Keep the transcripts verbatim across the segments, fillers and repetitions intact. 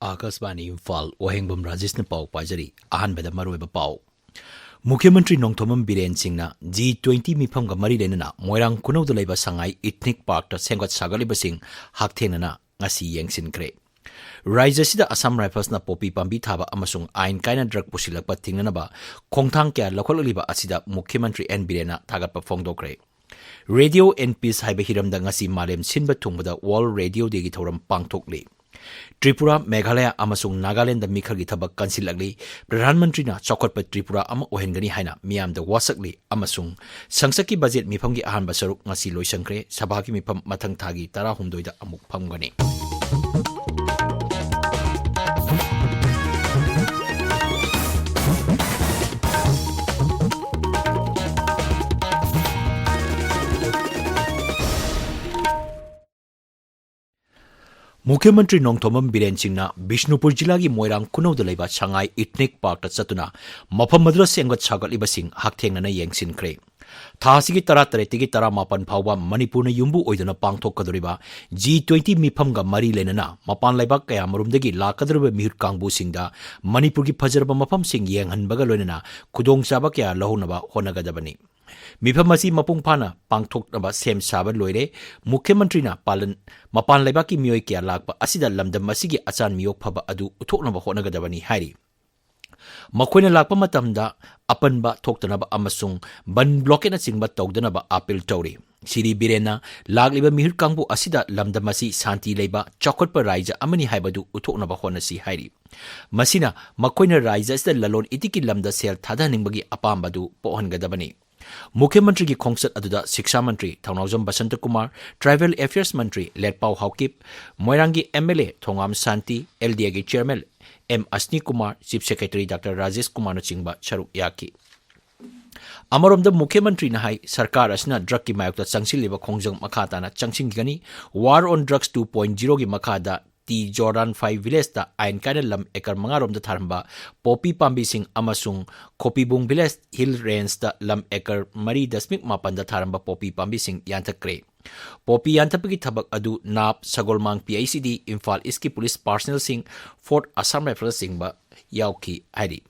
ꯑꯥꯀꯥꯁꯕꯥꯅꯤ ꯏꯝꯐꯥꯜ, ꯋꯥꯍꯦꯡꯕꯝ ꯔꯥꯖꯦꯁꯅ ꯄꯥꯎ ꯄꯥꯖꯔꯤ꯫ ꯑꯍꯥꯟꯕꯗ ꯃꯔꯨꯑꯣꯏꯕ ꯄꯥꯎ꯫ ꯃꯨꯈ꯭ꯌ ꯃꯟꯇ꯭ꯔꯤ ꯅꯣꯡꯊꯣꯝꯕꯝ ꯕꯤꯔꯦꯟ ꯁꯤꯡꯅ ꯖꯤ ꯇ꯭ꯋꯦꯟꯇꯤ ꯃꯤꯐꯝꯒ ꯃꯔꯤ ꯂꯩꯅꯅ ꯃꯣꯏꯔꯥꯡ ꯈꯨꯅꯧꯗ ꯂꯩꯕ ꯁꯉꯥꯏ ꯏꯊꯅꯤꯛ ꯄꯥꯔꯛꯇ ꯁꯦꯝꯒꯠ ꯁꯥꯒꯠꯂꯤꯕꯁꯤꯡ ꯍꯛꯊꯦꯡꯅꯅ ꯉꯁꯤ ꯌꯦꯡꯁꯤꯟꯈ꯭ꯔꯦ꯫ ꯔꯥꯖ꯭ꯌ ꯑꯁꯤꯗ ꯑꯁꯥꯝ ꯔꯥꯏꯐꯜꯁꯅ ꯄꯣꯄꯤ ꯄꯥꯝꯕꯤ ꯊꯥꯕ ꯑꯃꯁꯨꯡ ꯑꯥꯏꯟ ꯀꯥꯏꯅ ꯗ꯭ꯔꯒ ꯄꯨꯁꯤꯜꯂꯛꯄ ꯊꯤꯡꯅꯅꯕ ꯈꯣꯡꯊꯥꯡ ꯀꯌꯥ ꯂꯧꯈꯠꯂꯛꯂꯤꯕ ꯑꯁꯤꯗ ꯃꯨꯈ꯭ꯌ ꯃꯟꯇ꯭ꯔꯤ ꯑꯦꯟ ꯕꯤꯔꯦꯟꯅ ꯊꯥꯒꯠꯄ ꯐꯣꯡꯗꯣꯛꯈ꯭ꯔꯦ꯫ ꯔꯦꯗꯤꯑꯣ ꯑꯦꯟ ꯄꯤꯁ ꯍꯥꯏꯕ ꯍꯤꯔꯝꯗ ꯉꯁꯤ ꯃꯥꯂꯦꯝ ꯁꯤꯟꯕ ꯊꯨꯡꯕꯗ ꯋꯥꯔꯜꯗ ꯔꯦꯗꯤꯑꯣ ꯗꯦꯒꯤ ꯊꯧꯔꯝ ꯄꯥꯡꯊꯣꯛꯂꯤ꯫ ꯇ꯭ꯔꯤꯄꯨꯔꯥ, ꯃꯦꯘꯥꯂꯌꯥ ꯑꯃꯁꯨꯡ ꯅꯥꯒꯥꯂꯦꯟꯗ ꯃꯤꯈꯜꯒꯤ ꯊꯕꯛ ꯀꯟꯁꯤꯜꯂꯛꯂꯤ꯫ ꯄ꯭ꯔꯙꯥꯟ ꯃꯟꯇ꯭ꯔꯤꯅ ꯆꯥꯎꯈꯠꯄ ꯇ꯭ꯔꯤꯄꯨꯔꯥ ꯑꯃ ꯑꯣꯏꯍꯟꯒꯅꯤ ꯍꯥꯏꯅ ꯃꯤꯌꯥꯝꯗ ꯋꯥꯁꯛꯂꯤ ꯑꯃꯁꯨꯡ ꯁꯪꯁꯠꯀꯤ ꯕꯖꯦꯠ ꯃꯤꯐꯝꯒꯤ ꯑꯍꯥꯟꯕ ꯁꯔꯨꯛ ꯉꯁꯤ ꯂꯣꯏꯁꯪꯈ꯭ꯔꯦ꯫ ꯁꯚꯥꯒꯤ ꯃꯤꯐꯝ ꯃꯊꯪ ꯊꯥꯒꯤ ꯇꯔꯥꯍꯨꯝꯗꯣꯏꯗ ꯑꯃꯨꯛ ꯐꯝꯒꯅꯤ꯫ ꯃꯨꯈ꯭ꯌ ꯃꯟꯇ꯭ꯔꯤ ꯅꯣꯡꯊꯣꯝꯕꯝ ꯕꯤꯔꯦꯟ ꯁꯤꯡꯅ ꯕꯤꯁꯅꯨꯄꯨꯔ ꯖꯤꯂꯥꯒꯤ ꯃꯣꯏꯔꯥꯡ ꯈꯨꯅꯧꯗ ꯂꯩꯕ ꯁꯉꯥꯏ ꯏꯊꯅꯤꯛ ꯄꯥꯔꯛꯇ ꯆꯠꯇꯨꯅ ꯃꯐꯝ ꯑꯗꯨꯗ ꯁꯦꯝꯒꯠ ꯁꯥꯒꯠꯂꯤꯕꯁꯤꯡ ꯍꯛꯊꯦꯡꯅꯅ ꯌꯦꯡꯁꯤꯟꯈ꯭ꯔꯦ꯫ ꯊꯥ ꯑꯁꯤꯒꯤ ꯇꯔꯥꯇꯔꯦꯠꯇꯒꯤ ꯇꯔꯥꯃꯥꯄꯟ ꯐꯥꯎꯕ ꯃꯅꯤꯄꯨꯔꯅ ꯌꯨꯝꯕꯨ ꯑꯣꯏꯗꯨꯅ ꯄꯥꯡꯊꯣꯛꯀꯗꯧꯔꯤꯕ ꯖꯤ ꯇ꯭ꯋꯦꯟꯇꯤ ꯃꯤꯐꯝꯒ ꯃꯔꯤ ꯂꯩꯅꯅ ꯃꯄꯥꯟ ꯂꯩꯕꯥꯛ ꯀꯌꯥꯃꯔꯨꯝꯗꯒꯤ ꯂꯥꯛꯀꯗꯧꯔꯤꯕ ꯃꯤꯍꯨꯠ ꯀꯥꯡꯕꯨꯁꯤꯡꯗ ꯃꯅꯤꯄꯨꯔꯒꯤ ꯐꯖꯔꯕ ꯃꯐꯝꯁꯤꯡ ꯌꯦꯡꯍꯟꯕꯒ ꯂꯣꯏꯅꯅ ꯈꯨꯗꯣꯡꯆꯥꯕ ꯀꯌꯥ ꯂꯧꯍꯧꯅꯕ ꯍꯣꯠꯅꯒꯗꯕꯅꯤ꯫ ꯃꯤꯐꯝ ꯑꯁꯤ ꯃꯄꯨꯡ ꯐꯥꯅ ꯄꯥꯡꯊꯣꯛꯅꯕ ꯁꯦꯝ ꯁꯥꯕ ꯂꯣꯏꯔꯦ꯫ ꯃꯨꯈ꯭ꯌ ꯃꯟꯇ꯭ꯔꯤꯅ ꯄꯥꯂꯟ-, ꯃꯄꯥꯟ ꯂꯩꯕꯥꯛꯀꯤ ꯃꯤꯑꯣꯏ ꯀꯌꯥ ꯂꯥꯛꯄ ꯑꯁꯤꯗ ꯂꯝꯗꯝ ꯑꯁꯤꯒꯤ ꯑꯆꯥꯟ ꯃꯤꯑꯣꯛ ꯐꯕ ꯑꯗꯨ ꯎꯠꯊꯣꯛꯅꯕ ꯍꯣꯠꯅꯒꯗꯕꯅꯤ ꯍꯥꯏꯔꯤ꯫ ꯃꯈꯣꯏꯅ ꯂꯥꯛꯄ ꯃꯇꯝꯗ ꯑꯄꯟꯕ ꯊꯣꯛꯇꯅꯕ ꯑꯃꯁꯨꯡ ꯕꯟ ꯕ꯭ꯂꯣꯀꯦꯠꯅꯆꯤꯡꯕ ꯇꯧꯗꯅꯕ ꯑꯥꯄꯤꯜ ꯇꯧꯔꯤ꯫ ꯁꯤꯔꯤ ꯕꯤꯔꯦꯟꯅ ꯂꯥꯛꯂꯤꯕ ꯃꯤꯍꯨꯠ ꯀꯥꯡꯕꯨ ꯑꯁꯤꯗ ꯂꯝꯗꯝ ꯑꯁꯤ ꯁꯥꯟꯇꯤ ꯂꯩꯕ, ꯆꯥꯎꯈꯠꯄ ꯔꯥꯏꯖ꯭ꯌ ꯑꯃꯅꯤ ꯍꯥꯏꯕꯗꯨ ꯎꯠꯊꯣꯛꯅꯕ ꯍꯣꯠꯅꯁꯤ ꯍꯥꯏꯔꯤ꯫ ꯃꯁꯤꯅ ꯃꯈꯣꯏꯅ ꯔꯥꯏꯖ꯭ꯌ ꯑꯁꯤꯗ ꯂꯂꯣꯟ ꯏꯇꯤꯛꯀꯤ ꯂꯝꯗ ꯁꯦꯜ ꯊꯥꯗꯍꯟꯅꯤꯡꯕꯒꯤ ꯑꯄꯥꯝꯕꯗꯨ ꯄꯣꯛꯍꯟꯒꯗꯕꯅꯤ꯫ ꯃꯨꯈ꯭ꯌ ꯃꯟꯇ꯭ꯔꯤꯒꯤ ꯈꯣꯡꯆꯠ ꯑꯗꯨꯗ ꯁꯤꯛꯁꯥ ꯃꯟꯇ꯭ꯔꯤ ꯊꯧꯅꯥꯎꯖꯝ ꯕꯁꯟꯇ ꯀꯨꯃꯥꯔ, ꯇ꯭ꯔꯥꯏꯕꯦꯜ ꯑꯦꯐꯤꯌꯔꯁ ꯃꯟꯇ꯭ꯔꯤ ꯂꯦꯠꯄꯥꯎ ꯍꯥꯎꯀꯤꯞ, ꯃꯣꯏꯔꯥꯡꯒꯤ M L A Thongam Shanti, L D ꯑꯦꯒꯤ chairman M Asni Kumar, chief secretary doctor Rajesh ꯀꯨꯃꯥꯔꯅꯆꯤꯡꯕ ꯁꯔꯨꯛ ꯌꯥꯈꯤ꯫ ꯑꯃꯔꯣꯝꯗ ꯃꯨꯈ꯭ꯌ ꯃꯟꯇ꯭ꯔꯤꯅ ꯍꯥꯏ, ꯁꯔꯀꯥꯔ ꯑꯁꯤꯅ ꯗ꯭ꯔꯒꯀꯤ ꯃꯥꯌꯣꯛꯇ ꯆꯪꯁꯤꯜꯂꯤꯕ ꯈꯣꯡꯖꯪ ꯃꯈꯥ ꯇꯥꯅ ꯆꯪꯁꯤꯟꯈꯤꯒꯅꯤ꯫ War on Drugs two point zero ꯒꯤ ꯃꯈꯥꯗ ꯇꯤ ꯖꯣꯔꯗꯥꯟ ꯐꯥꯏ ꯚꯤꯂꯦꯖꯇ ꯑꯥꯏꯟ ꯀꯥꯏꯅ ꯂꯝ ꯑꯦꯀꯔ ꯃꯉꯥ ꯔꯣꯝꯗ ꯊꯥꯔꯝꯕ ꯄꯣꯄꯤ ꯄꯥꯝꯕꯤꯁꯤꯡ ꯑꯃꯁꯨꯡ ꯈꯣꯄꯤꯕꯨꯡ ꯚꯤꯂꯦꯖ ꯍꯤꯜ ꯔꯦꯟꯖꯇ ꯂꯝ ꯑꯦꯀꯔ ꯃꯔꯤ ꯗꯁꯃꯤꯛ ꯃꯥꯄꯟꯗ ꯊꯥꯔꯝꯕ ꯄꯣꯄꯤ ꯄꯥꯝꯕꯤꯁꯤꯡ ꯌꯥꯟꯊꯠꯈ꯭ꯔꯦ꯫ ꯄꯣꯄꯤ ꯌꯥꯟꯊꯠꯄꯒꯤ ꯊꯕꯛ ꯑꯗꯨ ꯅꯥꯞ, ꯁꯒꯣꯜꯃꯥꯡ P H C D, Imphal ꯏꯁꯀꯤ ꯄꯨꯂꯤꯁ ꯄꯥꯔꯁꯅꯦꯜꯁꯤꯡ, ꯐꯣꯔꯠ ꯑꯁꯥꯝ ꯔꯥꯏꯐꯜꯁꯅꯆꯤꯡꯕ ꯌꯥꯎꯈꯤ ꯍꯥꯏꯔꯤ꯫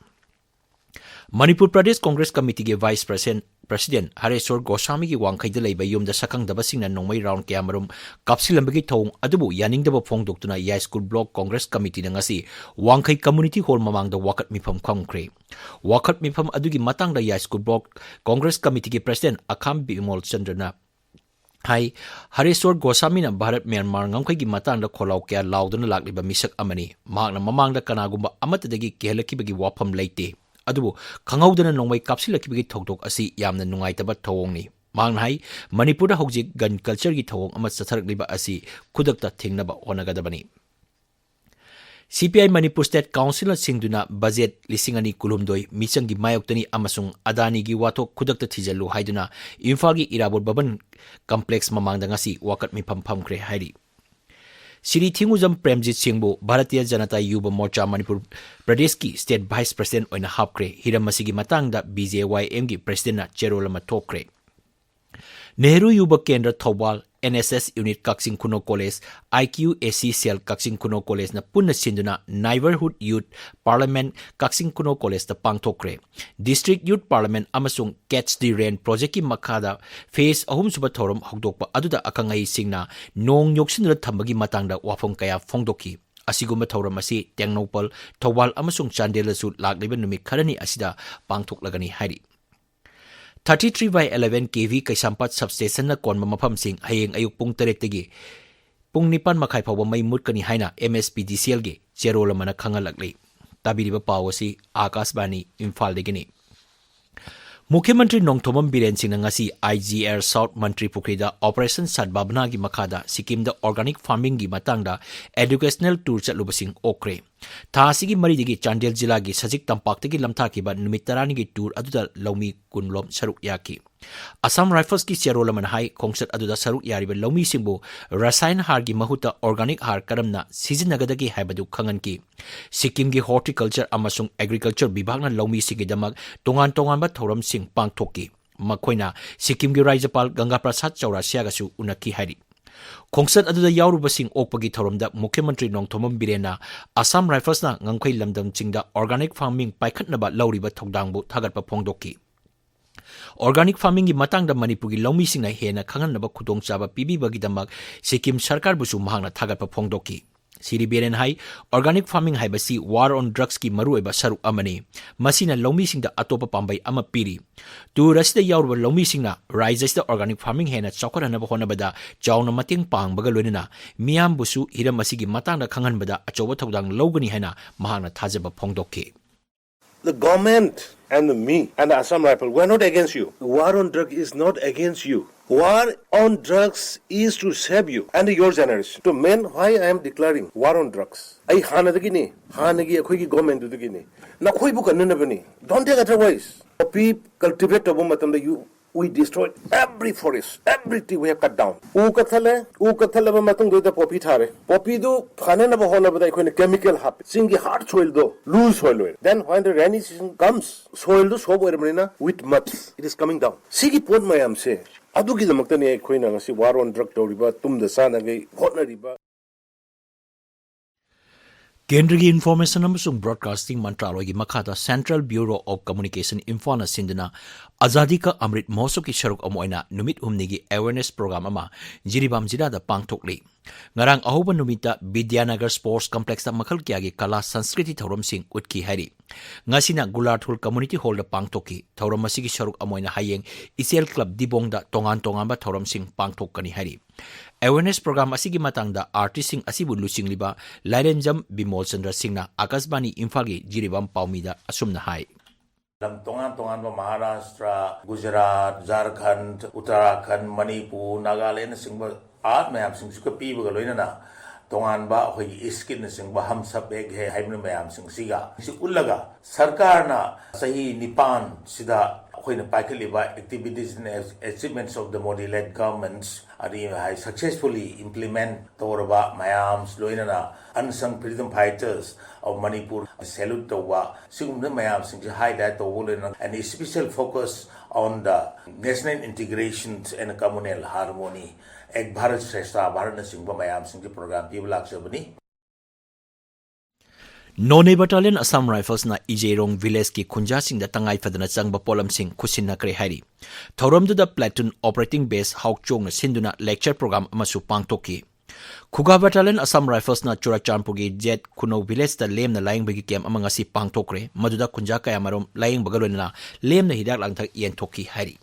ꯃꯅꯤꯄꯨꯔ ꯄ꯭ꯔꯗꯦꯁ ꯀꯣꯡꯒ꯭ꯔꯦꯁ ꯀꯃꯤꯇꯤꯒꯤ ꯚꯥꯏꯁ ꯄ꯭ꯔꯁꯤꯗꯦꯟ, ꯄ꯭ꯔꯁꯤꯗꯦꯟ ꯍꯔꯦꯁꯣꯔ ꯒꯣꯁꯥꯃꯤꯒꯤ ꯋꯥꯡꯈꯩꯗ ꯂꯩꯕ ꯌꯨꯝꯗ ꯁꯛꯈꯪꯗꯕꯁꯤꯡꯅ ꯅꯣꯡꯃꯩ ꯔꯥꯎꯟ ꯀꯌꯥꯃꯔꯨꯝ ꯀꯥꯞꯁꯤꯜꯂꯝꯕꯒꯤ ꯊꯧꯑꯣꯡ ꯑꯗꯨꯕꯨ ꯌꯥꯅꯤꯡꯗꯕ ꯐꯣꯡꯗꯣꯛꯇꯨꯅ ꯌꯥꯏꯁ꯭ꯀꯨꯜ ꯕ꯭ꯂꯣꯛ ꯀꯣꯡꯒ꯭ꯔꯦꯁ ꯀꯃꯤꯇꯤꯅ ꯉꯁꯤ ꯋꯥꯡꯈꯩ ꯀꯝꯃ꯭ꯌꯨꯅꯤꯇꯤ ꯍꯣꯜ ꯃꯃꯥꯡꯗ ꯋꯥꯀꯠ ꯃꯤꯐꯝ ꯐꯝꯈ꯭ꯔꯦ꯫ ꯋꯥꯀꯠ ꯃꯤꯐꯝ ꯑꯗꯨꯒꯤ ꯃꯇꯥꯡꯗ ꯌꯥꯏꯁ꯭ꯀꯨꯜ ꯕ꯭ꯂꯣꯛ ꯀꯣꯡꯒ꯭ꯔꯦꯁ ꯀꯃꯤꯇꯤꯒꯤ ꯄ꯭ꯔꯁꯤꯗꯦꯟ ꯑꯈꯥꯝ ꯕꯤꯃꯣꯜ ꯆꯟꯗ꯭ꯔꯅ ꯍꯥꯏ, ꯍꯔꯦꯁꯣꯔ ꯒꯣꯁꯥꯃꯤꯅ ꯚꯥꯔꯠ ꯃ꯭ꯌꯥꯟꯃꯥꯔ ꯉꯝꯈꯩꯒꯤ ꯃꯇꯥꯡꯗ ꯈꯣꯜꯂꯥꯎ ꯀꯌꯥ ꯂꯥꯎꯗꯨꯅ ꯂꯥꯛꯂꯤꯕ ꯃꯤꯁꯛ ꯑꯃꯅꯤ꯫ ꯃꯍꯥꯛꯅ ꯃꯃꯥꯡꯗ ꯀꯅꯥꯒꯨꯝꯕ ꯑꯃꯠꯇꯗꯒꯤ ꯀꯤꯍꯜꯂꯛꯈꯤꯕꯒꯤ ꯋꯥꯐꯝ ꯂꯩꯇꯦ꯫ ꯑꯗꯨꯕꯨ ꯈꯪꯍꯧꯗꯅ ꯅꯣꯡꯃꯩ ꯀꯥꯞꯁꯤꯜꯂꯛꯈꯤꯕꯒꯤ ꯊꯧꯗꯣꯛ ꯑꯁꯤ ꯌꯥꯝꯅ ꯅꯨꯡꯉꯥꯏꯇꯕ ꯊꯧꯑꯣꯡꯅꯤ꯫ ꯃꯍꯥꯛꯅ ꯍꯥꯏ, ꯃꯅꯤꯄꯨꯔꯗ ꯍꯧꯖꯤꯛ ꯒꯟ ꯀꯜꯆꯔꯒꯤ ꯊꯧꯑꯣꯡ ꯑꯃ ꯆꯠꯊꯔꯛꯂꯤꯕ ꯑꯁꯤ ꯈꯨꯗꯛꯇ ꯊꯤꯡꯅꯕ ꯍꯣꯠꯅꯒꯗꯕꯅꯤ꯫ ꯁꯤ ꯄꯤ ꯑꯥꯏ ꯃꯅꯤꯄꯨꯔ ꯁ꯭ꯇꯦꯠ ꯀꯥꯎꯟꯁꯤꯜꯅ ꯁꯤꯡꯗꯨꯅ ꯕꯖꯦꯠ ꯂꯤꯁꯤꯡ ꯑꯅꯤ ꯀꯨꯟꯍꯨꯝꯗꯣꯏ ꯃꯤꯆꯪꯒꯤ ꯃꯥꯌꯣꯛꯇꯅꯤ ꯑꯃꯁꯨꯡ ꯑꯗꯥꯅꯤꯒꯤ ꯋꯥꯊꯣꯛ ꯈꯨꯗꯛꯇ ꯊꯤꯖꯤꯜꯂꯨ ꯍꯥꯏꯗꯨꯅ ꯏꯝꯐꯥꯜꯒꯤ ꯏꯔꯥꯕꯣꯠ ꯚꯕꯟ ꯀꯝꯄ꯭ꯂꯦꯛꯁ ꯃꯃꯥꯡꯗ ꯉꯁꯤ ꯋꯥꯀꯠ ꯃꯤꯐꯝ ꯐꯝꯈ꯭ꯔꯦ ꯍꯥꯏꯔꯤ꯫ ꯁ꯭ꯔꯤ ꯊꯤꯡꯎꯖꯝ ꯄ꯭ꯔꯦꯝꯖꯤꯠ ꯁꯤꯡꯕꯨ ꯚꯥꯔꯇꯤꯌ ꯖꯅꯇꯥ ꯌꯨꯕ ꯃꯣꯔꯆꯥ ꯃꯅꯤꯄꯨꯔ ꯄ꯭ꯔꯗꯦꯁꯀꯤ ꯁ꯭ꯇꯦꯠ ꯚꯥꯏꯁ ꯄ꯭ꯔꯁꯤꯗꯦꯟꯠ ꯑꯣꯏꯅ ꯍꯥꯞꯈ꯭ꯔꯦ꯫ ꯍꯤꯔꯝ ꯑꯁꯤꯒꯤ ꯃꯇꯥꯡꯗ ꯕꯤ ꯖꯦ ꯋꯥꯏ ꯑꯦꯝꯒꯤ ꯄ꯭ꯔꯁꯤꯗꯦꯟꯠꯅ ꯆꯦꯔꯣꯜ ꯑꯃ ꯊꯣꯛꯈ꯭ꯔꯦ꯫ Nehru Yuva Kendra Thoubal, N S S unit ꯀꯛꯆꯤꯡ Khunou college, I Q A C cell ꯀꯛꯆꯤꯡ ꯈꯨꯅꯧ ꯀꯣꯂꯦꯖꯅ ꯄꯨꯟꯅ ꯁꯤꯟꯗꯨꯅ ꯅꯥꯏꯕꯔꯍꯨꯗ ꯌꯨꯊ ꯄꯥꯔꯂꯥꯃꯦꯟꯠ ꯀꯛꯆꯤꯡ ꯈꯨꯅꯧ ꯀꯣꯂꯦꯖꯇ ꯄꯥꯡꯊꯣꯛꯈ꯭ꯔꯦ꯫ ꯗꯤꯁꯇ꯭ꯔꯤꯛ ꯌꯨꯊ ꯄꯥꯔꯂꯥꯃꯦꯟꯠ ꯑꯃꯁꯨꯡ ꯀꯦꯠꯆ ꯗꯤ ꯔꯦꯟ ꯄ꯭ꯔꯣꯖꯦꯛꯀꯤ ꯃꯈꯥꯗ ꯐꯦꯖ ꯑꯍꯨꯝꯁꯨꯕ ꯊꯧꯔꯝ ꯍꯧꯗꯣꯛꯄ ꯑꯗꯨꯗ ꯑꯈꯪ ꯑꯍꯩꯁꯤꯡꯅ ꯅꯣꯡ ꯌꯣꯛꯁꯤꯟꯗꯨꯅ ꯊꯝꯕꯒꯤ ꯃꯇꯥꯡꯗ ꯋꯥꯐꯝ ꯀꯌꯥ ꯐꯣꯡꯗꯣꯛꯈꯤ꯫ ꯑꯁꯤꯒꯨꯝꯕ ꯊꯧꯔꯝ ꯑꯁꯤ ꯇꯦꯡꯅꯧꯄꯜ, ꯊꯧꯕꯥꯜ ꯑꯃꯁꯨꯡ ꯆꯥꯟꯗꯦꯜꯗꯁꯨ ꯂꯥꯛꯂꯤꯕ ꯅꯨꯃꯤꯠ ꯈꯔꯅꯤ ꯑꯁꯤꯗ ꯄꯥꯡꯊꯣꯛꯂꯒꯅꯤ ꯍꯥꯏꯔꯤ꯫ Thirty three by eleven K V ꯀꯩꯁꯥꯝꯄꯥꯠ ꯁꯕꯁ꯭ꯇꯦꯁꯟꯅ ꯀꯣꯟꯕ ꯃꯐꯝꯁꯤꯡ ꯍꯌꯦꯡ ꯑꯌꯨꯛ ꯄꯨꯡ ꯇꯔꯦꯠꯇꯒꯤ ꯄꯨꯡ ꯅꯤꯄꯥꯟ ꯃꯈꯥꯏ ꯐꯥꯎꯕ ꯃꯩ ꯃꯨꯠꯀꯅꯤ ꯍꯥꯏꯅ ꯑꯦꯝ ꯑꯦꯁ ꯄꯤ ꯗꯤ ꯁꯤ ꯑꯦꯜꯒꯤ ꯆꯦꯔꯣꯜ ꯑꯃꯅ ꯈꯪꯍꯜꯂꯛꯂꯤ꯫ ꯇꯥꯕꯤꯔꯤꯕ ꯄꯥꯎ ꯑꯁꯤ ꯑꯥꯀꯥꯁꯕꯥꯅꯤ ꯏꯝꯐꯥꯜꯗꯒꯤꯅꯤ꯫ ꯃꯨꯈ꯭ꯌ ꯃꯟꯇ꯭ꯔꯤ ꯅꯣꯡꯊꯣꯝꯕꯝ ꯕꯤꯔꯦꯟ ꯁꯤꯡꯅ ꯉꯁꯤ ꯑꯥꯏ ꯖꯤ ꯑꯥꯔ ꯁꯥꯎꯊ ꯃꯟꯇ꯭ꯔꯤ ꯄꯨꯈ꯭ꯔꯤꯗ ꯑꯣꯄꯔꯦꯁꯟ ꯁꯗꯚꯥꯕꯅꯥꯒꯤ ꯃꯈꯥꯗ ꯁꯤꯛꯀꯤꯝꯗ ꯑꯣꯔꯒꯥꯅꯤꯛ ꯐꯥꯔꯃꯤꯡꯒꯤ ꯃꯇꯥꯡꯗ ꯑꯦꯗꯨꯀꯦꯁꯅꯦꯜ ꯇꯨꯔ ꯆꯠꯂꯨꯕꯁꯤꯡ ꯑꯣꯛꯈ꯭ꯔꯦ꯫ ꯊꯥ ꯑꯁꯤꯒꯤ ꯃꯔꯤꯗꯒꯤ ꯆꯥꯟꯗꯦꯜ ꯖꯤꯂꯥꯒꯤ ꯁꯖꯤꯛ ꯇꯝꯄꯥꯛꯇꯒꯤ ꯂꯝꯊꯥꯈꯤꯕ ꯅꯨꯃꯤꯠ ꯇꯔꯥꯅꯤꯒꯤ ꯇꯨꯔ ꯑꯗꯨꯗ ꯂꯧꯃꯤ ꯀꯨꯟ ꯂꯣꯝ ꯁꯔꯨꯛ ꯌꯥꯈꯤ꯫ ꯑꯁꯥꯝ ꯔꯥꯏꯐꯜꯁꯀꯤ ꯆꯦꯔꯣꯜ ꯑꯃꯅ ꯍꯥꯏ, ꯈꯣꯡꯆꯠ ꯑꯗꯨꯗ ꯁꯔꯨꯛ ꯌꯥꯔꯤꯕ ꯂꯧꯃꯤꯁꯤꯡꯕꯨ ꯔꯁꯥꯌꯟ ꯍꯥꯔꯒꯤ ꯃꯍꯨꯠꯇ organic ꯍꯥꯔ ꯀꯔꯝꯅ ꯁꯤꯖꯤꯟꯅꯒꯗꯒꯦ ꯍꯥꯏꯕꯗꯨ ꯈꯪꯍꯟꯈꯤ꯫ ꯁꯤꯛꯀꯤꯝꯒꯤ horticulture ꯑꯃꯁꯨꯡ agriculture ꯕꯤꯚꯥꯒꯅ ꯂꯧꯃꯤꯁꯤꯡꯒꯤꯗꯃꯛ ꯇꯣꯉꯥꯟ ꯇꯣꯉꯥꯟꯕ ꯊꯧꯔꯝꯁꯤꯡ ꯄꯥꯡꯊꯣꯛꯈꯤ꯫ ꯃꯈꯣꯏꯅ ꯁꯤꯛꯀꯤꯝꯒꯤ ꯔꯥꯖ꯭ꯌꯄꯥꯜ ꯒꯪꯒꯥ ꯄ꯭ꯔꯁꯥꯗ ꯆꯧꯔꯥꯁꯤꯌꯥꯒꯁꯨ ꯎꯅꯈꯤ ꯍꯥꯏꯔꯤ꯫ ꯈꯣꯡꯆꯠ ꯑꯗꯨꯗ ꯌꯥꯎꯔꯨꯕꯁꯤꯡ ꯑꯣꯛꯄꯒꯤ ꯊꯧꯔꯝꯗ ꯃꯨꯈ꯭ꯌ ꯃꯟꯇ꯭ꯔꯤ ꯅꯣꯡꯊꯣꯝꯕꯝ ꯕꯤꯔꯦꯟꯅ ꯑꯁꯥꯝ ꯔꯥꯏꯐꯜꯁꯅ ꯉꯝꯈꯩ ꯂꯝꯗꯝꯁꯤꯡꯗ organic farming ꯄꯥꯏꯈꯠꯅꯕ ꯂꯧꯔꯤꯕ ꯊꯧꯗꯥꯡꯕꯨ ꯊꯥꯒꯠꯄ ꯐꯣꯡꯗꯣꯛꯈꯤ꯫ Organic farmingꯒꯤ ꯃꯇꯥꯡꯗ ꯃꯅꯤꯄꯨꯔꯒꯤ ꯂꯧꯃꯤꯁꯤꯡꯅ ꯍꯦꯟꯅ ꯈꯪꯍꯟꯅꯕ ꯈꯨꯗꯣꯡꯆꯥꯕ ꯄꯤꯕꯤꯕꯒꯤꯗꯃꯛ ꯁꯤꯛꯀꯤꯝ ꯁꯔꯀꯥꯔꯕꯨꯁꯨ ꯃꯍꯥꯛꯅ ꯊꯥꯒꯠꯄ ꯐꯣꯡꯗꯣꯛꯈꯤ꯫ ꯁꯤꯔꯤ ꯕꯤꯔꯦꯟ ꯍꯥꯏ, organic farming ꯍꯥꯏꯕꯁꯤ war on drugsꯀꯤ ꯃꯔꯨꯑꯣꯏꯕ ꯁꯔꯨꯛ ꯑꯃꯅꯤ꯫ ꯃꯁꯤꯅ ꯂꯧꯃꯤꯁꯤꯡꯗ ꯑꯇꯣꯞꯄ ꯄꯥꯝꯕꯩ ꯑꯃ ꯄꯤꯔꯤ꯫ Tour ꯑꯁꯤꯗ ꯌꯥꯎꯔꯤꯕ ꯂꯧꯃꯤꯁꯤꯡꯅ ꯔꯥꯖ꯭ꯌ ꯑꯁꯤꯗ organic farming ꯍꯦꯟꯅ ꯆꯥꯎꯈꯠꯍꯟꯅꯕ ꯍꯣꯠꯅꯕꯗ ꯆꯥꯎꯅ ꯃꯇꯦꯡ ꯄꯥꯡꯕꯒ ꯂꯣꯏꯅꯅ ꯃꯤꯌꯥꯝꯕꯨꯁꯨ ꯍꯤꯔꯝ ꯑꯁꯤꯒꯤ ꯃꯇꯥꯡꯗ ꯈꯪꯍꯟꯕꯗ ꯑꯆꯧꯕ ꯊꯧꯗꯥꯡ ꯂꯧꯒꯅꯤ ꯍꯥꯏꯅ ꯃꯍꯥꯛꯅ ꯊꯥꯖꯕ ꯐꯣꯡꯗꯣꯛꯈꯤ꯫ The government and the me and the Assam Rifle, we are not against you. War on drug is not against you. War on drugs is to save you and your generation. To men, why I am declaring war on drugs? ꯑꯩ ꯍꯥꯟꯅꯗꯒꯤꯅꯤ, ꯍꯥꯟꯅꯒꯤ ꯑꯩꯈꯣꯏꯒꯤ governmentꯗꯨꯗꯒꯤꯅꯤ꯫ ꯅꯈꯣꯏꯕꯨ ꯀꯟꯅꯅꯕꯅꯤ꯫ Don't take otherwise. Poppy cultivate ꯇꯧꯕ ꯃꯇꯝꯗ you, we destroy every forest, every tree we have cut down. ꯎ ꯀꯛꯊꯠꯂꯦ, ꯎ ꯀꯛꯊꯠꯂꯕ ꯃꯇꯨꯡꯗꯨꯗ poppy ꯊꯥꯔꯦ꯫ Poppyꯗꯨ ꯐꯅꯅꯕ ꯍꯣꯠꯅꯕꯗ ꯑꯩꯈꯣꯏꯅ chemical ꯍꯥꯞꯄꯦ꯫ ꯆꯤꯡꯒꯤ hard soilꯗꯣ, loose soil ꯑꯣꯏꯔꯦ꯫ Then when the rainy season comes, soilꯗꯨ soft ꯑꯣꯏꯔꯕꯅꯤꯅ with mud, it is coming down. ꯁꯤꯒꯤ ꯄꯣꯠ ꯃꯌꯥꯝꯁꯦ ꯑꯗꯨꯒꯤꯗꯃꯛꯇꯅꯦ ꯑꯩꯈꯣꯏꯅ ꯉꯁꯤ war on drug ꯇꯧꯔꯤꯕ, ꯇꯨꯝꯗ ꯆꯥꯅꯉꯩ ꯍꯣꯠꯅꯔꯤꯕ꯫ ꯀꯦꯟꯗ꯭ꯔꯒꯤ Information ꯑꯃꯁꯨꯡ Broadcasting ꯃꯟꯇ꯭ꯔꯥꯂꯣꯏꯒꯤ ꯃꯈꯥꯗ Central Bureau of Communication ꯏꯝꯐꯥꯜꯅ ꯁꯤꯟꯗꯨꯅ ꯑꯖꯥꯗꯤ ꯀ ꯑꯃ꯭ꯔꯤꯠ ꯃꯍꯣꯠꯁꯕꯀꯤ ꯁꯔꯨꯛ ꯑꯃ ꯑꯣꯏꯅ ꯅꯨꯃꯤꯠ ꯍꯨꯝꯅꯤꯒꯤ awareness program ꯑꯃ ꯖꯤꯔꯤꯕꯥꯝ ꯖꯤꯂꯥꯗ ꯄꯥꯡꯊꯣꯛꯂꯤ꯫ ꯉꯔꯥꯡ ꯑꯍꯧꯕ ꯅꯨꯃꯤꯠꯇ ꯕꯤꯗ꯭ꯌꯥꯅꯒꯔ Sports Complexꯇ ꯃꯈꯜ ꯀꯌꯥꯒꯤ ꯀꯂꯥ ꯁꯪꯁꯀ꯭ꯔꯤꯇꯤ ꯊꯧꯔꯝꯁꯤꯡ ꯎꯠꯈꯤ ꯍꯥꯏꯔꯤ꯫ ꯉꯁꯤꯅ ꯒꯨꯂꯥꯊꯨꯜ Community Hallꯗ ꯄꯥꯡꯊꯣꯛꯈꯤ꯫ ꯊꯧꯔꯝ ꯑꯁꯤꯒꯤ ꯁꯔꯨꯛ ꯑꯃ ꯑꯣꯏꯅ ꯍꯌꯦꯡ ꯏꯆꯦꯜ ꯀ꯭ꯂꯕ ꯗꯤꯕꯣꯡꯗ ꯇꯣꯉꯥꯟ ꯇꯣꯉꯥꯟꯕ ꯊꯧꯔꯝꯁꯤꯡ ꯄꯥꯡꯊꯣꯛꯀꯅꯤ ꯍꯥꯏꯔꯤ꯫ Awareness program ꯑꯁꯤꯒꯤ ꯃꯇꯥꯡꯗ artistꯁꯤꯡ ꯑꯁꯤꯕꯨ ꯂꯨꯆꯤꯡꯂꯤꯕ ꯂꯥꯏꯔꯦꯝꯖꯝ ꯕꯤꯃꯣꯜ ꯆꯟꯗ꯭ꯔ ꯁꯤꯡꯅ ꯑꯀꯥꯁꯕꯥꯅꯤ ꯏꯝꯐꯥꯜꯒꯤ ꯖꯤꯔꯤꯕꯥꯝ ꯄꯥꯎꯃꯤꯗ ꯑꯁꯨꯝꯅ ꯍꯥꯏ꯫ ꯂꯝ ꯇꯣꯉꯥꯟ ꯇꯣꯉꯥꯟꯕ ꯃꯍꯥꯔꯥꯁꯇ꯭ꯔ, ꯒꯨꯖꯔꯥꯠ, ꯖꯥꯔꯈꯟꯗ, ꯎꯠꯇꯔꯥꯈꯟꯗ, ꯃꯅꯤꯄꯨꯔ, ꯅꯥꯒꯥꯂꯦꯟꯗꯅꯆꯤꯡꯕ art ꯃꯌꯥꯝꯁꯤꯡꯁꯤꯒ ꯄꯤꯕꯒ ꯂꯣꯏꯅꯅ ꯇꯣꯉꯥꯟꯕ ꯑꯩꯈꯣꯏꯒꯤ ꯏꯁꯀꯤꯠꯅꯆꯤꯡꯕ ꯍꯝ ꯁꯕ ꯑꯦꯛ ꯍꯦ ꯍꯥꯏꯕ ꯃꯌꯥꯝꯁꯤꯡꯁꯤꯒ ꯁꯤ ꯎꯠꯂꯒ ꯁꯔꯀꯥꯔꯅ ꯆꯍꯤ ꯅꯤꯄꯥꯟꯁꯤꯗ ꯑꯩꯈꯣꯏꯅ ꯄꯥꯏꯈꯠꯂꯤꯕ activities and achievements of the Modi-led governments ꯑꯗꯤ ꯍꯥꯏ successfully implement ꯇꯧꯔꯕ ꯃꯌꯥꯝ, ꯂꯣꯏꯅꯅ unsung freedom fighters of Manipur salute ꯇꯧꯕ, ꯁꯤꯒꯨꯝꯕ ꯃꯌꯥꯝꯁꯤꯡꯁꯦ highlight ꯇꯧꯕ, ꯂꯣꯏꯅꯅ an special focus on the national integration and communal harmony, Ek Bharat Shreshtha Bharatꯅꯆꯤꯡꯕ ꯃꯌꯥꯝꯁꯤꯡꯁꯦ program ꯄꯤꯕ ꯂꯥꯛꯆꯕꯅꯤ꯫ Noney Battalion Assam Riflesꯅ ꯏꯖꯩꯔꯣꯡ villageꯀꯤ ꯈꯨꯟꯖꯥꯁꯤꯡꯗ ꯇꯉꯥꯏ ꯐꯗꯅ ꯆꯪꯕ ꯄꯣꯠꯂꯝꯁꯤꯡ ꯈꯨꯠꯁꯤꯟꯅꯈ꯭ꯔꯦ ꯍꯥꯏꯔꯤ꯫ ꯊꯧꯔꯝꯗꯨꯗ platoon operating base ꯍꯥꯎꯆꯣꯡꯅ ꯁꯤꯟꯗꯨꯅ lecture program ꯑꯃꯁꯨ ꯄꯥꯡꯊꯣꯛꯈꯤ꯫ Khuga Battalion Assam Riflesꯅ ꯆꯨꯔꯥꯆꯥꯟꯄꯨꯔꯒꯤ ꯖꯦꯠ ꯈꯨꯅꯧ villageꯇ ꯂꯦꯝꯅ ꯂꯥꯌꯦꯡꯕꯒꯤ camp ꯑꯃ ꯉꯁꯤ ꯄꯥꯡꯊꯣꯛꯈ꯭ꯔꯦ꯫ ꯃꯗꯨꯗ ꯈꯨꯟꯖꯥ ꯀꯌꯥꯃꯔꯨꯝ ꯂꯥꯌꯦꯡꯕꯒ ꯂꯣꯏꯅꯅ ꯂꯦꯝꯅ ꯍꯤꯗꯥꯛ ꯂꯥꯡꯊꯛ ꯌꯦꯟꯊꯣꯛꯈꯤ ꯍꯥꯏꯔꯤ꯫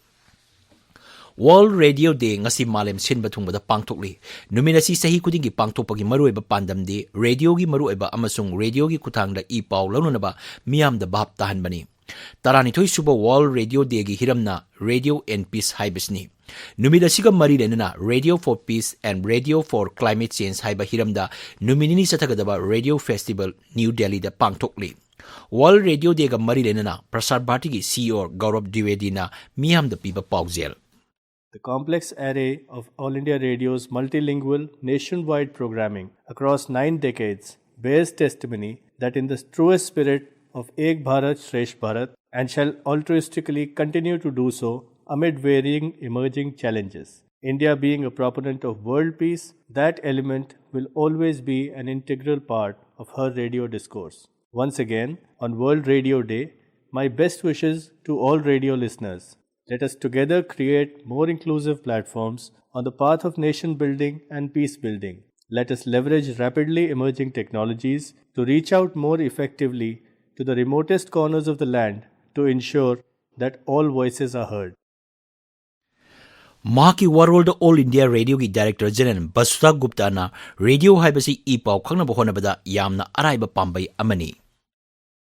World Radio Day ꯉꯁꯤ ꯃꯥꯂꯦꯝ ꯁꯤꯟꯕ ꯊꯨꯡꯕꯗ ꯄꯥꯡꯊꯣꯛꯂꯤ꯫ ꯅꯨꯃꯤꯠ ꯑꯁꯤ ꯆꯍꯤ ꯈꯨꯗꯤꯡꯒꯤ ꯄꯥꯡꯊꯣꯛꯄꯒꯤ ꯃꯔꯨꯑꯣꯏꯕ ꯄꯥꯟꯗꯝꯗꯤ radioꯒꯤ ꯃꯔꯨꯑꯣꯏꯕ ꯑꯃꯁꯨꯡ radioꯒꯤ ꯈꯨꯠꯊꯥꯡꯗ ꯏ ꯄꯥꯎ ꯂꯧꯅꯅꯕ ꯃꯤꯌꯥꯝꯗ ꯚꯥꯞ ꯇꯥꯍꯟꯕꯅꯤ꯫ ꯇꯔꯥꯅꯤꯊꯣꯏ ꯁꯨꯕ World Radio Dayꯒꯤ ꯍꯤꯔꯝꯅ Radio and Peace ꯍꯥꯏꯕꯁꯤꯅꯤ꯫ ꯅꯨꯃꯤꯠ ꯑꯁꯤꯒ ꯃꯔꯤ ꯂꯩꯅꯅ Radio for Peace and Radio for Climate Change ꯍꯥꯏꯕ ꯍꯤꯔꯝꯗ ꯅꯨꯃꯤꯠ ꯅꯤꯅꯤ ꯆꯠꯊꯒꯗꯕ Radio Festival New Delhiꯗ ꯄꯥꯡꯊꯣꯛꯂꯤ꯫ World Radio Dayꯒ ꯃꯔꯤ ꯂꯩꯅꯅ ꯄ꯭ꯔꯁꯥꯔ ꯚꯥꯔꯇꯤꯒꯤ CEO ꯒꯧꯔꯕ ꯗ꯭ꯋꯤꯋꯦꯗꯤꯅ ꯃꯤꯌꯥꯝꯗ ꯄꯤꯕ ꯄꯥꯎꯖꯦꯜ꯫ The complex array of All India Radio's multilingual nationwide programming across nine decades bears testimony that in the truest spirit of Ek Bharat Shreshtha Bharat and shall altruistically continue to do so amid varying emerging challenges. India being a proponent of world peace, that element will always be an integral part of her radio discourse. Once again, on World Radio Day, my best wishes to all radio listeners. Let us together create more inclusive platforms on the path of nation building and peace building. Let us leverage rapidly emerging technologies to reach out more effectively to the remotest corners of the land to ensure that all voices are heard. ꯃꯍꯥꯛꯀꯤ ꯋꯥꯔꯣꯜꯗ All India Radioꯒꯤ Director General ꯕꯁꯨꯙꯥ ꯒꯨꯞꯇꯥꯅ radio ꯍꯥꯏꯕꯁꯤ E ꯄꯥꯎ ꯈꯪꯅꯕ ꯍꯣꯠꯅꯕꯗ ꯌꯥꯝꯅ ꯑꯔꯥꯏꯕ ꯄꯥꯝꯕꯩ ꯑꯃꯅꯤ꯫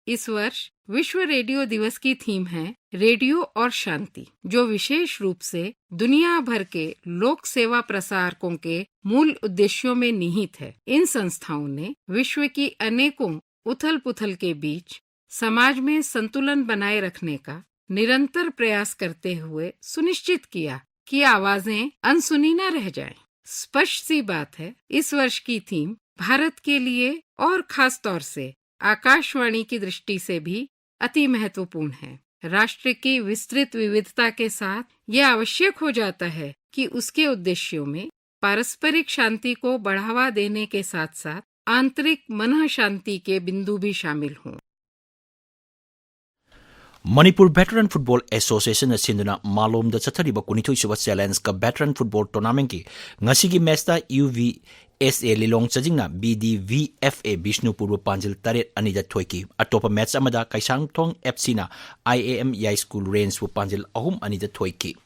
इस वर्ष विश्व रेडियो दिवस की थीम है रेडियो और शांति, जो विशेष रूप से दुनिया भर के लोक सेवा प्रसारकों के मूल उद्देश्यों में निहित है। इन संस्थाओं ने विश्व की अनेकों उथल पुथल के बीच समाज में संतुलन बनाए रखने का निरंतर प्रयास करते हुए सुनिश्चित किया कि आवाजें अनसुनी न रह जाएं। स्पष्ट सी बात है, इस वर्ष की थीम भारत के लिए और खास तौर से आकाशवाणी की दृष्टि से भी अति महत्वपूर्ण है। राष्ट्र की विस्तृत विविधता के साथ यह आवश्यक हो जाता है कि उसके उद्देश्यों में पारस्परिक शांति को बढ़ावा देने के साथ-साथ आंतरिक मनः शांति के बिंदु भी शामिल हों। ꯃꯅꯤꯄꯨꯔ ꯚꯦꯇꯔꯟ ꯐꯨꯠꯕꯣꯜ ꯑꯦꯁꯣꯁꯤꯌꯦꯁꯟꯅ ꯁꯤꯟꯗꯨꯅ ꯃꯥꯂꯣꯝꯗ ꯆꯠꯊꯔꯤꯕ ꯀꯨꯟꯅꯤꯊꯣꯏꯁꯨꯕ ꯆꯦꯂꯦꯟꯖ ꯀꯞ ꯚꯦꯇꯔꯟ ꯐꯨꯠꯕꯣꯜ ꯇꯣꯔꯅꯥꯃꯦꯟꯠꯀꯤ ꯉꯁꯤꯒꯤ ꯃꯦꯆꯇ U V S A Lilong ꯆꯥꯖꯤꯡꯅ B D V F A ꯕꯤꯁꯅꯨꯄꯨꯔꯕꯨ ꯄꯥꯟꯖꯤꯜ ꯇꯔꯦꯠ ꯑꯅꯤꯗ ꯊꯣꯏꯈꯤ꯫ ꯑꯇꯣꯞꯄ ꯃꯦꯆ ꯑꯃꯗ ꯀꯩꯁꯥꯡꯊꯣꯡ ꯑꯦꯐ ꯁꯤꯅ ꯑꯥꯏ ꯑꯦ ꯑꯦꯝ ꯌꯥꯏꯁ꯭ꯀꯨꯜ ꯔꯦꯟꯖꯄꯨ ꯄꯥꯟꯖꯤꯜ ꯑꯍꯨꯝ ꯑꯅꯤꯗ ꯊꯣꯏꯈꯤ꯫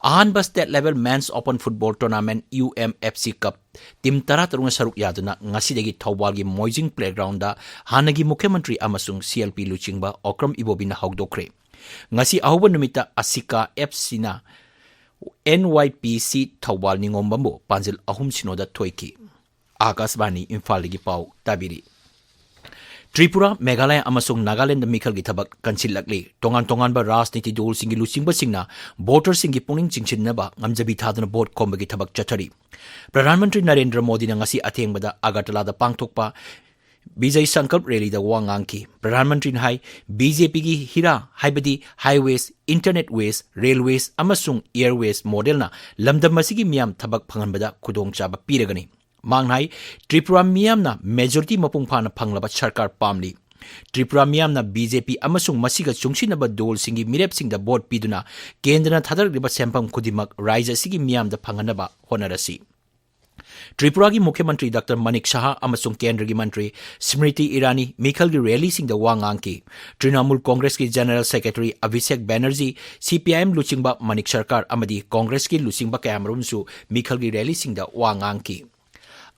ꯑꯍꯥꯟꯕ state level men's open football tournament U M F C cup team ꯇꯔꯥ ꯇꯔꯨꯛꯅ ꯁꯔꯨꯛ ꯌꯥꯗꯨꯅ ꯉꯁꯤꯗꯒꯤ ꯊꯧꯕꯥꯜꯒꯤ ꯃꯣꯏꯖꯤꯡ ꯄ꯭ꯂꯦꯒ꯭ꯔꯥꯎꯟꯗ ꯍꯥꯟꯅꯒꯤ ꯃꯨꯈ꯭ꯌ ꯃꯟꯇ꯭ꯔꯤ ꯑꯃꯁꯨꯡ ꯁꯤ ꯑꯦꯜ ꯄꯤ ꯂꯨꯆꯤꯡꯕ ꯑꯣꯀ꯭ꯔꯝ ꯏꯕꯣꯕꯤꯅ ꯍꯧꯗꯣꯛꯈ꯭ꯔꯦ꯫ ꯉꯁꯤ ꯑꯍꯧꯕ ꯅꯨꯃꯤꯠꯇ ꯑꯁꯤꯀꯥ ꯑꯦꯐ ꯁꯤꯅ ꯑꯦꯟ ꯋꯥꯏ ꯄꯤ ꯁꯤ ꯊꯧꯕꯥꯜ ꯅꯤꯉꯣꯝꯕꯝꯕꯨ ꯄꯥꯟꯖꯤꯜ ꯑꯍꯨꯝ ꯁꯤꯅꯣꯗ ꯊꯣꯏꯈꯤ꯫ ꯑꯥꯀꯥꯁꯕꯥꯅꯤ ꯏꯝꯐꯥꯜꯗꯒꯤ ꯄꯥꯎ ꯇꯥꯕꯤꯔꯤ꯫ ꯇ꯭ꯔꯤꯄꯨꯔꯥ, ꯃꯦꯘꯥꯂꯌꯥ ꯑꯃꯁꯨꯡ ꯅꯥꯒꯥꯂꯦꯟꯗ ꯃꯤꯈꯜꯒꯤ ꯊꯕꯛ ꯀꯟꯁꯤꯜꯂꯛꯂꯤ꯫ ꯇꯣꯉꯥꯟ ꯇꯣꯉꯥꯟꯕ ꯔꯥꯖꯅꯤꯇꯤ ꯗꯜꯁꯤꯡꯒꯤ ꯂꯨꯆꯤꯡꯕꯁꯤꯡꯅ ꯚꯣꯇꯔꯁꯤꯡꯒꯤ ꯄꯨꯛꯅꯤꯡ ꯆꯤꯡꯁꯤꯟꯅꯕ ꯉꯝꯖꯕꯤ ꯊꯥꯗꯨꯅ ꯚꯣꯠ ꯈꯣꯝꯕꯒꯤ ꯊꯕꯛ ꯆꯠꯊꯔꯤ꯫ ꯄ꯭ꯔꯙꯥꯟ ꯃꯟꯇ꯭ꯔꯤ ꯅꯔꯦꯟꯗ꯭ꯔ ꯃꯣꯗꯤꯅ ꯉꯁꯤ ꯑꯊꯦꯡꯕꯗ ꯑꯒꯔꯇꯂꯥꯗ ꯄꯥꯡꯊꯣꯛꯄ ꯕꯤꯖꯌ ꯁꯪꯀꯜꯞ ꯔꯦꯂꯤꯗ ꯋꯥ ꯉꯥꯡꯈꯤ꯫ ꯄ꯭ꯔꯙꯥꯟ ꯃꯟꯇ꯭ꯔꯤꯅ ꯍꯥꯏ, ꯕꯤ ꯖꯦ ꯄꯤꯒꯤ ꯍꯤꯔꯥ, ꯍꯥꯏꯕꯗꯤ ꯍꯥꯏꯋꯦꯁ, ꯏꯟꯇꯔꯅꯦꯠ ꯋꯦꯁ, ꯔꯦꯜꯋꯦꯁ ꯑꯃꯁꯨꯡ ꯑꯦꯌꯔꯋꯦꯁ ꯃꯣꯗꯦꯜꯅ ꯂꯝꯗꯝ ꯑꯁꯤꯒꯤ ꯃꯤꯌꯥꯝ ꯊꯕꯛ ꯐꯪꯍꯟꯕꯗ ꯈꯨꯗꯣꯡꯆꯥꯕ ꯄꯤꯔꯒꯅꯤ꯫ ꯃꯍꯥꯛꯅ ꯍꯥꯏ, ꯇ꯭ꯔꯤꯄꯨꯔꯥ ꯃꯤꯌꯥꯝꯅ ꯃꯦꯖꯣꯔꯤꯇꯤ ꯃꯄꯨꯡ ꯐꯥꯅ ꯐꯪꯂꯕ ꯁꯔꯀꯥꯔ ꯄꯥꯝꯂꯤ꯫ ꯇ꯭ꯔꯤꯄꯨꯔꯥ ꯃꯤꯌꯥꯝꯅ ꯕꯤ ꯖꯦ ꯄꯤ ꯑꯃꯁꯨꯡ ꯃꯁꯤꯒ ꯆꯨꯡꯁꯤꯟꯅꯕ ꯗꯜꯁꯤꯡꯒꯤ ꯃꯤꯔꯦꯞꯁꯤꯡꯗ ꯚꯣꯠ ꯄꯤꯗꯨꯅ ꯀꯦꯟꯗ꯭ꯔꯅ ꯊꯥꯗꯔꯛꯂꯤꯕ ꯁꯦꯟꯐꯝ ꯈꯨꯗꯤꯡꯃꯛ ꯔꯥꯖ꯭ꯌ ꯑꯁꯤꯒꯤ ꯃꯤꯌꯥꯝꯗ ꯐꯪꯍꯟꯅꯕ ꯍꯣꯠꯅꯔꯁꯤ꯫ ꯇ꯭ꯔꯤꯄꯨꯔꯥꯒꯤ ꯃꯨꯈ꯭ꯌ ꯃꯟꯇ꯭ꯔꯤ ꯗꯥꯛꯇꯔ ꯃꯅꯤꯛ ꯁꯍꯥ ꯑꯃꯁꯨꯡ ꯀꯦꯟꯗ꯭ꯔꯒꯤ ꯃꯟꯇ꯭ꯔꯤ ꯁ꯭ꯃ꯭ꯔꯤꯇꯤ ꯏꯔꯥꯅꯤ ꯃꯤꯈꯜꯒꯤ ꯔꯦꯂꯤꯁꯤꯡꯗ ꯋꯥ ꯉꯥꯡꯈꯤ꯫ ꯇ꯭ꯔꯤꯅꯥꯃꯨꯜ ꯀꯣꯡꯒ꯭ꯔꯦꯁꯀꯤ ꯖꯦꯅꯔꯦꯜ ꯁꯦꯀ꯭ꯔꯦꯇꯔꯤ ꯑꯚꯤꯁꯦꯛ ꯕꯦꯅꯔꯖꯤ, ꯁꯤ ꯄꯤ ꯑꯥꯏ ꯑꯦꯝ ꯂꯨꯆꯤꯡꯕ ꯃꯅꯤꯛ ꯁꯔꯀꯥꯔ ꯑꯃꯗꯤ ꯀꯣꯡꯒ꯭ꯔꯦꯁꯀꯤ ꯂꯨꯆꯤꯡꯕ ꯀꯌꯥꯃꯔꯨꯝꯁꯨ ꯃꯤꯈꯜꯒꯤ ꯔꯦꯂꯤꯁꯤꯡꯗ ꯋꯥ ꯉꯥꯡꯈꯤ꯫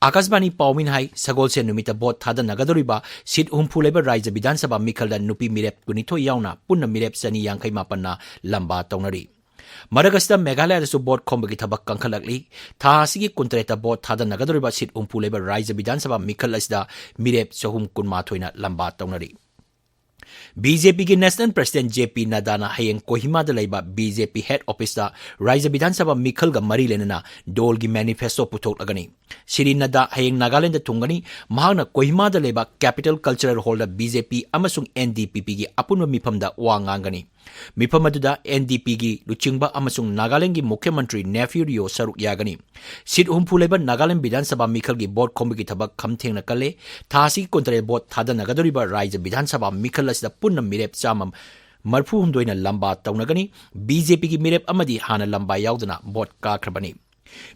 ꯑꯥꯀꯥꯁꯕꯥꯅꯤ ꯄꯥꯎꯃꯤꯅ ꯍꯥꯏ, ꯁꯒꯣꯜꯁꯦꯟ ꯅꯨꯃꯤꯠꯇ ꯚꯣꯠ ꯊꯥꯗꯅꯒꯗꯧꯔꯤꯕ ꯁꯤꯠ ꯍꯨꯝꯐꯨ ꯂꯩꯕ ꯔꯥꯖ꯭ꯌ ꯕꯤꯙꯥꯟ ꯁꯚꯥ ꯃꯤꯈꯜꯗ ꯅꯨꯄꯤ ꯃꯤꯔꯦꯞ ꯀꯨꯟꯅꯤꯊꯣꯏ ꯌꯥꯎꯅ ꯄꯨꯟꯅ ꯃꯤꯔꯦꯞ ꯆꯅꯤ ꯌꯥꯡꯈꯩ ꯃꯥꯄꯟꯅ ꯂꯝꯕꯥ ꯇꯧꯅꯔꯤ꯫ ꯃꯔꯛ ꯑꯁꯤꯗ ꯃꯦꯘꯥꯂꯌꯥꯗꯁꯨ ꯚꯣꯠ ꯈꯣꯝꯕꯒꯤ ꯊꯕꯛ ꯀꯟꯈꯠꯂꯛꯂꯤ꯫ ꯊꯥ ꯑꯁꯤꯒꯤ ꯀꯨꯟꯇꯔꯦꯠꯇ ꯚꯣꯠ ꯊꯥꯗꯅꯒꯗꯧꯔꯤꯕ ꯁꯤꯠ ꯍꯨꯝꯐꯨ ꯂꯩꯕ ꯔꯥꯖ꯭ꯌ ꯕꯤꯙꯥꯟ ꯁꯚꯥ ꯃꯤꯈꯜ ꯑꯁꯤꯗ ꯃꯤꯔꯦꯞ ꯆꯍꯨꯝ ꯀꯨꯟꯃꯥꯊꯣꯏꯅ ꯂꯝꯕꯥ ꯇꯧꯅꯔꯤ꯫ ꯕꯤ ꯖꯦ ꯄꯤꯒꯤ National President ꯖꯦ ꯄꯤ ꯅꯗꯥꯅ ꯍꯌꯦꯡ ꯀꯣꯍꯤꯃꯥꯗ ꯂꯩꯕ ꯕꯤ ꯖꯦ ꯄꯤ head officeꯇ ꯔꯥꯖ꯭ꯌ ꯕꯤꯙꯥꯟ ꯁꯚꯥ ꯃꯤꯈꯜꯒ ꯃꯔꯤ ꯂꯩꯅꯅ ꯗꯣꯜꯒꯤ manifesto ꯄꯨꯊꯣꯛꯂꯒꯅꯤ꯫ ꯁ꯭ꯔꯤ ꯅꯗꯥ ꯍꯌꯦꯡ ꯅꯥꯒꯥꯂꯦꯟꯗ ꯊꯨꯡꯒꯅꯤ꯫ ꯃꯍꯥꯛꯅ ꯀꯣꯍꯤꯃꯥꯗ ꯂꯩꯕ Capital Cultural Hallꯗ ꯕꯤ ꯖꯦ ꯄꯤ ꯑꯃꯁꯨꯡ ꯑꯦꯟ ꯗꯤ ꯄꯤ ꯄꯤꯒꯤ ꯑꯄꯨꯟꯕ ꯃꯤꯐꯝꯗ ꯋꯥ ꯉꯥꯡꯒꯅꯤ꯫ ꯃꯤꯐꯝ ꯑꯗꯨꯗ ꯑꯦꯟ ꯗꯤ ꯄꯤꯒꯤ ꯂꯨꯆꯤꯡꯕ ꯑꯃꯁꯨꯡ ꯅꯥꯒꯥꯂꯦꯟꯗꯒꯤ ꯃꯨꯈ꯭ꯌ ꯃꯟꯇ꯭ꯔꯤ ꯅꯦꯐꯤꯌꯨ ꯔꯤꯑꯣ ꯁꯔꯨꯛ ꯌꯥꯒꯅꯤ꯫ ꯁꯤꯠ ꯍꯨꯝꯐꯨ ꯂꯩꯕ ꯅꯥꯒꯥꯂꯦꯟꯗ ꯕꯤꯙꯥꯟ ꯁꯚꯥ ꯃꯤꯈꯜꯒꯤ ꯚꯣꯠ ꯈꯣꯝꯕꯒꯤ ꯊꯕꯛ ꯈꯝ ꯊꯦꯡꯅ ꯀꯜꯂꯦ꯫ ꯊꯥ ꯑꯁꯤꯒꯤ ꯀꯨꯟꯇꯔꯦꯠ ꯚꯣꯠ ꯊꯥꯗꯅꯒꯗꯧꯔꯤꯕ ꯔꯥꯖ꯭ꯌ ꯕꯤꯙꯥꯟ ꯁꯚꯥ ꯃꯤꯈꯜ ꯑꯁꯤꯗ ꯄꯨꯟꯅ ꯃꯤꯔꯦꯞ ꯆꯥꯝꯃ ꯃꯔꯤꯐꯨꯍꯨꯝꯗꯣꯏꯅ ꯂꯝꯕꯥ ꯇꯧꯅꯒꯅꯤ꯫ ꯕꯤ ꯖꯦ ꯄꯤꯒꯤ ꯃꯤꯔꯦꯞ ꯑꯃꯗꯤ ꯍꯥꯟꯅ ꯂꯝꯕꯥ ꯌꯥꯎꯗꯅ ꯚꯣꯠ ꯀꯥꯈ꯭ꯔꯕꯅꯤ꯫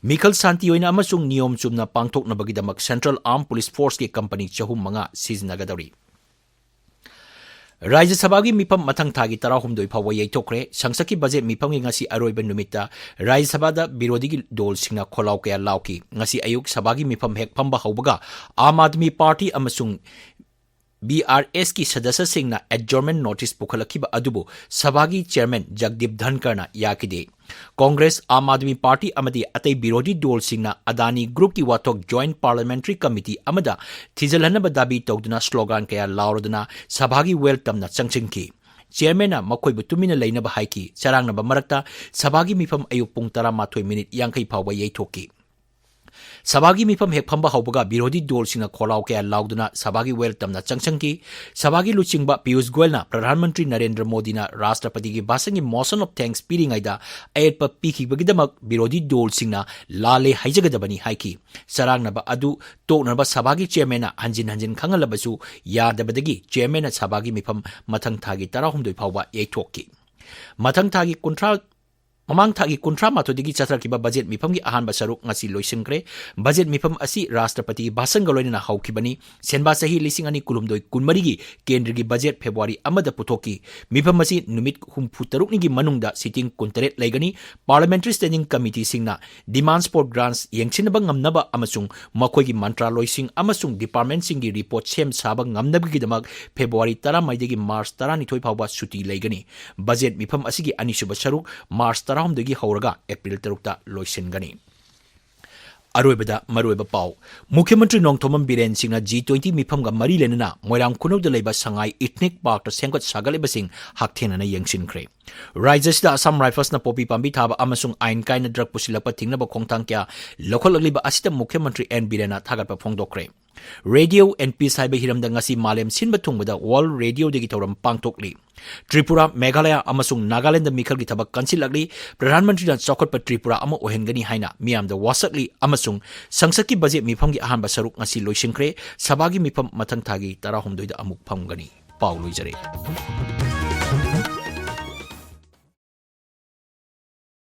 ꯃꯤꯈꯜ ꯁꯥꯟꯇꯤ ꯑꯣꯏꯅ ꯑꯃꯁꯨꯡ ꯅꯤꯌꯣꯝ ꯆꯨꯝꯅ ꯄꯥꯡꯊꯣꯛꯅꯕꯒꯤꯗꯃꯛ Central Armed Police Forceꯀꯤ company ꯆꯍꯨꯝ ꯃꯉꯥ ꯁꯤꯖꯤꯟꯅꯒꯗꯧꯔꯤ꯫ ꯔꯥꯖ꯭ꯌ ꯁꯚꯥꯒꯤ ꯃꯤꯐꯝ ꯃꯊꯪ ꯊꯥꯒꯤ ꯇꯔꯥꯍꯨꯝꯗꯣꯏ ꯐꯥꯎꯕ ꯌꯩꯊꯣꯛꯈ꯭ꯔꯦ꯫ ꯁꯪꯁꯠꯀꯤ ꯕꯖꯦꯠ ꯃꯤꯐꯝꯒꯤ ꯉꯁꯤ ꯑꯔꯣꯏꯕ ꯅꯨꯃꯤꯠꯇ ꯔꯥꯖ꯭ꯌ ꯁꯚꯥꯗ ꯕꯤꯔꯣꯙꯤꯒꯤ ꯗꯣꯜꯁꯤꯡꯅ ꯈꯣꯜꯂꯥꯎ ꯀꯌꯥ ꯂꯥꯎꯈꯤ꯫ ꯉꯁꯤ ꯑꯌꯨꯛ ꯁꯚꯥꯒꯤ ꯃꯤꯐꯝ ꯍꯦꯛ ꯐꯝꯕ ꯍꯧꯕꯒ ꯑꯥꯝ ꯑꯥꯗꯃꯤ ꯄꯥꯔꯇꯤ ꯑꯃꯁꯨꯡ ꯕꯤ ꯑꯥꯔ ꯑꯦꯁꯀꯤ ꯁꯗꯁ꯭ꯌꯁꯤꯡꯅ adjournment notice ꯄꯨꯈꯠꯂꯛꯈꯤꯕ ꯑꯗꯨꯕꯨ ꯁꯚꯥꯒꯤ chairman ꯖꯒꯗꯤꯞ ꯙꯟꯀꯔꯅ ꯌꯥꯈꯤꯗꯦ꯫ ꯀꯣꯡꯒ꯭ꯔꯦꯁ, ꯑꯥꯝ ꯑꯥꯗꯃꯤ ꯄꯥꯔꯇꯤ ꯑꯃꯗꯤ ꯑꯇꯩ ꯕꯤꯔꯣꯙꯤ ꯗꯣꯜꯁꯤꯡꯅ ꯑꯗꯥꯅꯤ groupꯀꯤ ꯋꯥꯊꯣꯛ Joint Parliamentary Committee ꯑꯃꯗ ꯊꯤꯖꯤꯜꯍꯟꯅꯕ ꯗꯥꯕꯤ ꯇꯧꯗꯨꯅ slogan ꯀꯌꯥ ꯂꯥꯎꯔꯗꯨꯅ ꯁꯚꯥꯒꯤ weltamꯅ ꯆꯪꯁꯤꯟꯈꯤ꯫ Chairmanꯅ ꯃꯈꯣꯏꯕꯨ ꯇꯨꯃꯤꯟꯅ ꯂꯩꯅꯕ ꯍꯥꯏꯈꯤ꯫ ꯆꯔꯥꯡꯅꯕ ꯃꯔꯛꯇ ꯁꯚꯥꯒꯤ ꯃꯤꯐꯝ ꯑꯌꯨꯛ ꯄꯨꯡ ꯇꯔꯥꯃꯥꯊꯣꯏ ꯃꯤꯅꯤꯠ ꯌꯥꯡꯈꯩ ꯐꯥꯎꯕ ꯌꯩꯊꯣꯛꯈꯤ꯫ ꯁꯚꯥꯒꯤ ꯃꯤꯐꯝ ꯍꯦꯛ ꯐꯝꯕ ꯍꯧꯕꯒ ꯕꯤꯔꯣꯙꯤ ꯗꯣꯜꯁꯤꯡꯅ ꯈꯣꯜꯂꯥꯎ ꯀꯌꯥ ꯂꯥꯎꯗꯨꯅ ꯁꯚꯥꯒꯤ weltamꯅ ꯆꯪꯁꯤꯟꯈꯤ꯫ ꯁꯚꯥꯒꯤ ꯂꯨꯆꯤꯡꯕ ꯄꯤꯌꯨꯁ ꯒꯣꯌꯜꯅ ꯄ꯭ꯔꯙꯥꯟ ꯃꯟꯇ꯭ꯔꯤ ꯅꯔꯦꯟꯗ꯭ꯔ ꯃꯣꯗꯤꯅ ꯔꯥꯁꯇ꯭ꯔꯄꯇꯤꯒꯤ ꯚꯥꯁꯟꯒꯤ motion of thanks ꯄꯤꯔꯤꯉꯩꯗ ꯑꯌꯦꯠꯄ ꯄꯤꯈꯤꯕꯒꯤꯗꯃꯛ ꯕꯤꯔꯣꯙꯤ ꯗꯣꯜꯁꯤꯡꯅ ꯂꯥꯜꯂꯦ ꯍꯥꯏꯖꯒꯗꯕꯅꯤ ꯍꯥꯏꯈꯤ꯫ ꯆꯔꯥꯡꯅꯕ ꯑꯗꯨ ꯇꯣꯛꯅꯕ ꯁꯚꯥꯒꯤ chairmanꯅ ꯍꯟꯖꯤꯟ ꯍꯟꯖꯤꯟ ꯈꯪꯍꯜꯂꯕꯁꯨ ꯌꯥꯗꯕꯗꯒꯤ chairmanꯅ ꯁꯚꯥꯒꯤ ꯃꯤꯐꯝ ꯃꯊꯪ ꯊꯥꯒꯤ ꯇꯔꯥꯍꯨꯝꯗꯣꯏ ꯐꯥꯎꯕ ꯌꯩꯊꯣꯛꯈꯤ꯫ ꯃꯊꯪ ꯊꯥꯒꯤ ꯀꯨꯟꯊ꯭ꯔꯥ ꯃꯃꯥꯡ ꯊꯥꯒꯤ ꯀꯨꯟꯊ꯭ꯔꯥ ꯃꯥꯊꯣꯏꯗꯒꯤ ꯆꯠꯊꯔꯛꯈꯤꯕ ꯕꯖꯦꯠ ꯃꯤꯐꯝꯒꯤ ꯑꯍꯥꯟꯕ ꯁꯔꯨꯛ ꯉꯁꯤ ꯂꯣꯏꯁꯤꯟꯈ꯭ꯔꯦ꯫ ꯕꯖꯦꯠ ꯃꯤꯐꯝ ꯑꯁꯤ ꯔꯥꯁꯇ꯭ꯔꯄꯇꯤꯒꯤ ꯚꯥꯁꯟꯒ ꯂꯣꯏꯅꯅ ꯍꯧꯈꯤꯕꯅꯤ꯫ ꯁꯦꯟꯕꯥ ꯆꯍꯤ ꯂꯤꯁꯤꯡ ꯑꯅꯤ ꯀꯨꯟꯍꯨꯝꯗꯣꯏ ꯀꯨꯟꯃꯔꯤꯒꯤ ꯀꯦꯟꯗ꯭ꯔꯒꯤ ꯕꯖꯦꯠ ꯐꯦꯕ꯭ꯔꯨꯋꯥꯔꯤ ꯑꯃꯗ ꯄꯨꯊꯣꯛꯈꯤ꯫ ꯃꯤꯐꯝ ꯑꯁꯤ ꯅꯨꯃꯤꯠ ꯍꯨꯝꯐꯨ ꯇꯔꯨꯛꯅꯤꯒꯤ ꯃꯅꯨꯡꯗ sitting ꯀꯨꯟꯇꯔꯦꯠ ꯂꯩꯒꯅꯤ꯫ Parliamentary Standing Committeeꯁꯤꯡꯅ demands for grants ꯌꯦꯡꯁꯤꯟꯅꯕ ꯉꯝꯅꯕ ꯑꯃꯁꯨꯡ ꯃꯈꯣꯏꯒꯤ ꯃꯟꯇ꯭ꯔꯥꯂꯣꯏꯁꯤꯡ ꯑꯃꯁꯨꯡ departmentꯁꯤꯡꯒꯤ report ꯁꯦꯝ ꯁꯥꯕ ꯉꯝꯅꯕꯒꯤꯗꯃꯛ ꯐꯦꯕ꯭ꯔꯨꯋꯥꯔꯤ ꯇꯔꯥꯃꯔꯤꯗꯒꯤ ꯃꯥꯔꯆ ꯇꯔꯥꯅꯤꯊꯣꯏ ꯐꯥꯎꯕ ꯁꯨꯇꯤ ꯂꯩꯒꯅꯤ꯫ ꯕꯖꯦꯠ ꯃꯤꯐꯝ ꯑꯁꯤꯒꯤ ꯑꯅꯤꯁꯨꯕ ꯁꯔꯨꯛ ꯃꯥꯔꯆ ꯇꯔꯥꯍꯨꯝꯗꯣꯏꯒꯤ ꯍꯧꯔꯒ ꯑꯦꯄ꯭ꯔꯤꯜ ꯇꯔꯨꯛꯇ ꯂꯣꯏꯁꯤꯟꯒꯅꯤ꯫ ꯑꯔꯣꯏꯕꯗ ꯃꯔꯨꯑꯣꯏꯕ ꯄꯥꯎ꯫ ꯃꯨꯈ꯭ꯌ ꯃꯟꯇ꯭ꯔꯤ ꯅꯣꯡꯊꯣꯝꯕꯝ ꯕꯤꯔꯦꯟ ꯁꯤꯡꯅ ꯖꯤ ꯇ꯭ꯋꯦꯟꯇꯤ ꯃꯤꯐꯝꯒ ꯃꯔꯤ ꯂꯩꯅꯅ ꯃꯣꯏꯔꯥꯡ ꯈꯨꯅꯧꯗ ꯂꯩꯕ ꯁꯉꯥꯏ ꯏꯊꯅꯤꯛ ꯄꯥꯔꯛꯇ ꯁꯦꯝꯒꯠ ꯁꯥꯒꯠꯂꯤꯕꯁꯤꯡ ꯍꯛꯊꯦꯡꯅꯅ ꯌꯦꯡꯁꯤꯟꯈ꯭ꯔꯦ꯫ ꯔꯥꯖ꯭ꯌ ꯑꯁꯤꯗ ꯑꯁꯥꯝ ꯔꯥꯏꯐꯜꯁꯅ ꯄꯣꯄꯤ ꯄꯥꯝꯕꯤ ꯊꯥꯕ ꯑꯃꯁꯨꯡ ꯑꯥꯏꯟ ꯀꯥꯏꯅ ꯗ꯭ꯔꯒ ꯄꯨꯁꯤꯜꯂꯛꯄ ꯊꯤꯡꯅꯕ ꯈꯣꯡꯊꯥꯡ ꯀꯌꯥ ꯂꯧꯈꯠꯂꯛꯂꯤꯕ ꯑꯁꯤꯗ ꯃꯨꯈ꯭ꯌ ꯃꯟꯇ꯭ꯔꯤ ꯑꯦꯟ ꯕꯤꯔꯦꯟꯅ ꯊꯥꯒꯠꯄ ꯐꯣꯡꯗꯣꯛꯈ꯭ꯔꯦ꯫ ꯔꯦꯗꯤꯑꯣ ꯑꯦꯟ ꯄꯤꯁ ꯍꯥꯏꯕ ꯍꯤꯔꯝꯗ ꯉꯁꯤ ꯃꯥꯂꯦꯝ ꯁꯤꯟꯕ ꯊꯨꯡꯕꯗ ꯋꯥꯔꯜꯗ ꯔꯦꯗꯤꯑꯣ ꯗꯦꯒꯤ ꯊꯧꯔꯝ ꯄꯥꯡꯊꯣꯛꯂꯤ꯫ ꯇ꯭ꯔꯤꯄꯨꯔꯥ, ꯃꯦꯘꯥꯂꯌꯥ ꯑꯃꯁꯨꯡ ꯅꯥꯒꯥꯂꯦꯟꯗ ꯃꯤꯈꯜꯒꯤ ꯊꯕꯛ ꯀꯟꯁꯤꯜꯂꯛꯂꯤ꯫ ꯄ꯭ꯔꯙꯥꯟ ꯃꯟꯇ꯭ꯔꯤꯅ ꯆꯥꯎꯈꯠꯄ ꯇ꯭ꯔꯤꯄꯨꯔꯥ ꯑꯃ ꯑꯣꯏꯍꯟꯒꯅꯤ ꯍꯥꯏꯅ ꯃꯤꯌꯥꯝꯗ ꯋꯥꯁꯛꯂꯤ ꯑꯃꯁꯨꯡ ꯁꯪꯁꯠꯀꯤ ꯕꯖꯦꯠ ꯃꯤꯐꯝꯒꯤ ꯑꯍꯥꯟꯕ ꯁꯔꯨꯛ ꯉꯁꯤ ꯂꯣꯏꯁꯤꯟꯈ꯭ꯔꯦ꯫ ꯁꯚꯥꯒꯤ ꯃꯤꯐꯝ ꯃꯊꯪ ꯊꯥꯒꯤ ꯇꯔꯥꯍꯨꯝꯗꯣꯏꯗ ꯑꯃꯨꯛ ꯐꯝꯒꯅꯤ꯫ ꯄꯥꯎ ꯂꯣꯏꯖꯔꯦ꯫